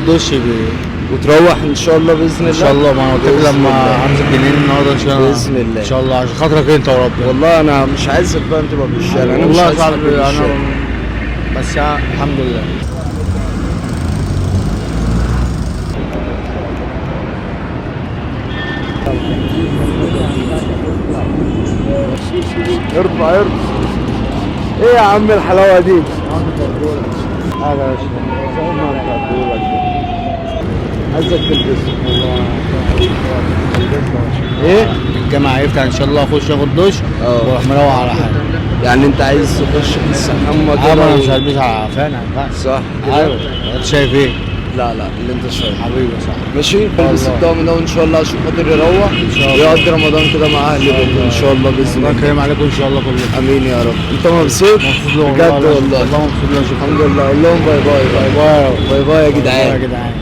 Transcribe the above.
دش وتروح ان شاء الله باذن الله. ان شاء الله. ما انا قلت لك بإذن لما الله. همسك جنين النهارده ان شاء الله. بإذن الله. ان شاء الله عشان خاطرك انت وربنا. والله انا مش عايزك بقى تبقى في الشارع، انا مش والله عايزك صعب تبقى في انا الشارع. بس الحمد لله. ارفع ارفع. ايه يا عم الحلاوة دي؟ هذا يا شيخ. عايزك تلبسه. ايه؟ الجامع هيفتح ان شاء الله، اخش اخد دش واروح مروح على حالي. يعني انت عايز تخش تستحمى كده؟ انا مش هلبس على قفانا، ما ينفعش. صح كده؟ ايوه. انت شايف ايه؟ لا لا اللي انت شايفه حبيبي يا صاحبي. ماشي، البس الطقم ده وان شاء الله عشان خاطر يروح ويقضي رمضان كده مع اهل بيته ان شاء الله باذن الله الله. يكرم عليكم ان شاء الله كلكم. امين يا رب. انت مبسوط؟ مبسوط والله. بجد والله. والله مبسوط. الحمد لله. قول لهم bye bye. bye bye bye يا bye جدعان. يا جدعان.